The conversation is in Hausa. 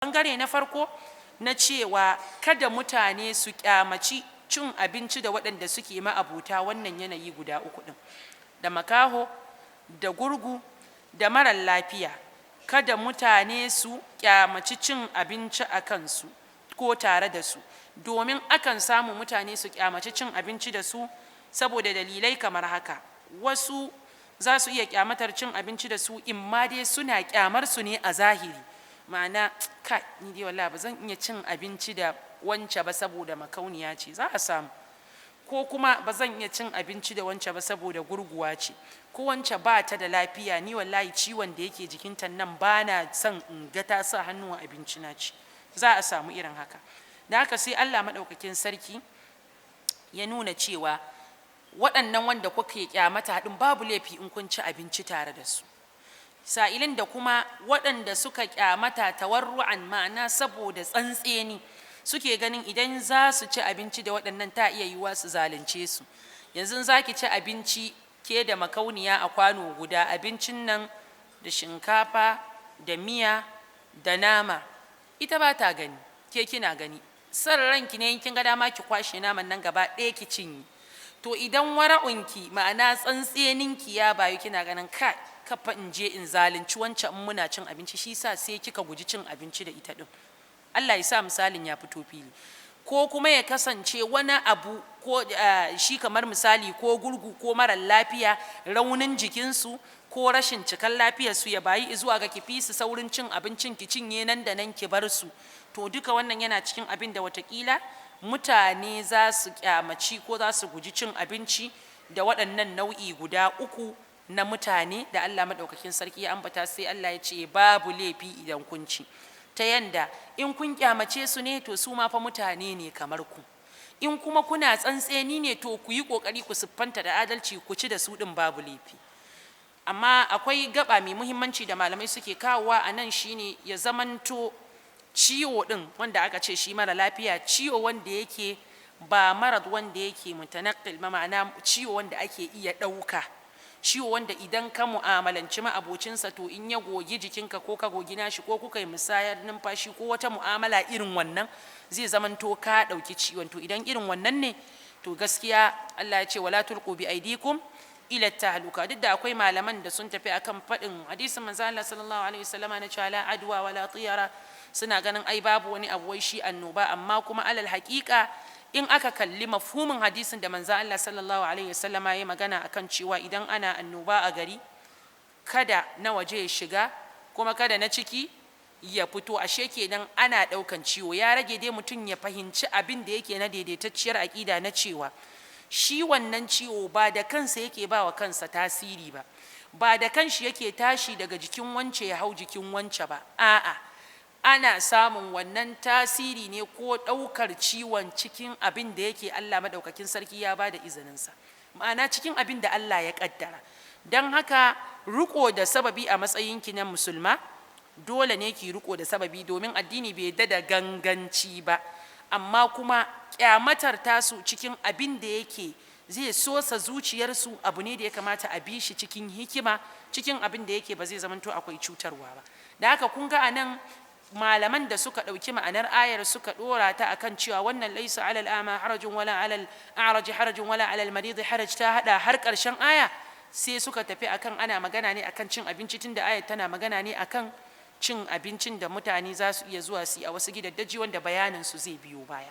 Bangare na farko na cewa kada mutane su kyamaci cin abinci da waɗanda suke ma'abuta wannan yanayi guda uku ɗin, da makaho, da gurgu, da marar lafiya. Kada mutane su kyamaci cin abinci a kansu ko tare da su, domin akan samu mutane su kyamaci cin abinci da su saboda dalilai kamar haka. Wasu za su iya kyamatar cin abinci da su, in ma dai suna kyamar su ne a zahiri, ma'ana, "Kai, ni dai wallahi ba zan iya cin abinci da wance ba saboda makauniya ce." Za a samu. Ko kuma, "Ba zan iya cin abinci da wance ba saboda gurguwa ce," ko, "Wance ba ta da lafiya, ni wallahi ciwon da yake jikinta nan ba na son in ga ta sa hannu a abinci na ci." Za a samu irin haka. Da haka sai Allah maɗaukakin Sarki ya nuna cewa waɗannan wanda kuke kyamata haɗin, babu laifi in kun ci abinci tare da su. Sa'ilin da kuma waɗanda suka kyamata tawarru'an, ma'ana saboda tsantseni, suke ganin idan za su ci abinci da waɗannan, ta iya yiwuwa su zalunce su. Yanzu za ki ci abinci ke da makauniya a kwano guda, abincin nan da shinkafa da miya da nama, ita ba ta gani, ke kina gani. San ranki ne, in kin ga dama ki kwashe naman nan gaba ɗaya ki cinye. To idan wara'unki, ma'ana tsantseninki, ya bayu kina ganin, "Kai, kafa in je in zalunci wancan in muna cin abinci," shi sa sai kika guji cin abinci da ita din. Allah ya sa misalin ya fito fili. Ko kuma ya kasance wani abu ko shi kamar misali ko gurgu ko marar lafiya, raunin jikinsu ko rashin cikan lafiyarsu ya bayi zuwa ga ki fi su saurin cin abincin, ki cinye nan da nan ki bar su. To duka wannan yana cikin abin da watakila mutane za su kyamaci ko za su guji cin abinci da waɗannan nau'i guda uku na mutane da Allah Maɗaukakin Sarki ya ambata. Sai Allah ya ce babu laifi idan kun ci, ta yanda in kun kyamace su ne, to su ma fa mutane ne kamar ku. In kuma kuna tsantseni ne, to ku yi ƙoƙari ku siffanta da adalci, ku ci da su ɗin, babu laifi. Amma akwai gaba mai muhimmanci da malamai suke kawowa a nan, shine ya zamanto ciwo ɗin wanda aka ce shi mara lafiya, ciwo wanda yake ba marad wanda yake mutanaqqil ma, ma'ana ciwo wanda ake iya ɗauka, ciwo wanda idan ka mu'amalanci ma'abocinsa, to in ya gogi jikinka ko ka gogi nashi ko kuka yi musayar numfashi ko wata mu'amala irin wannan, zai zamanto ka ɗauki ciwon. To idan irin wannan ne, to gaskiya Allah ya ce wala tulqu bi aidikum ila tahluka. Duk da akwai malaman da sun tafi akan faɗin hadisin manzo Allah sallallahu alaihi wasallama na cewa la adwa wala tiyara, suna ganin ai babu wani abu wai shi annoba. Amma kuma alal haƙiƙa, in aka kalli mafhumin hadisin da manzo Allah sallallahu alaihi wasallama ya magana akan cewa idan ana annoba a gari, kada na waje ya shiga kuma kada na ciki ya fito, ashe kenan ana ɗaukan ciwo. Ya rage dai mutum ya fahimci abin da yake na daidaitacciyar aƙida na cewa shi wannan ciwo ba da kansa yake ba wa kansa tasiri ba, ba da kanshi yake tashi daga jikin wance ya hau jikin wance ba. A'a, ana samun wannan tasiri ne ko ɗaukar ciwon cikin abin da yake Allah Maɗaukakin Sarki ya ba da izininsa, ma'ana cikin abin da Allah ya ƙaddara. Don haka riko da sababi, a matsayinki na musulma dole ne ki riko da sababi, domin addini bai yadda da ganganci ba. Amma kuma kyamatar tasu cikin abin da yake zai sosa zuciyarsu, abu ne da ya kamata a bi shi cikin hikima, cikin abin da yake ba zai zamanto akwai cutarwa ba. Da haka kun ga anan malaman da suka ɗauki ma'anar ayar suka ɗora ta akan cewa wannan laisa alal ama harajun wala alal a'raj harajun wala alal marid haraj, ta hada har ƙarshen aya, sai suka tafi akan ana magana ne akan cin abinci, tunda ayar tana magana ne akan cin abincin da mutane za su iya zuwa su yi a wasu gidaddaji, wanda bayanin su zai biyo baya.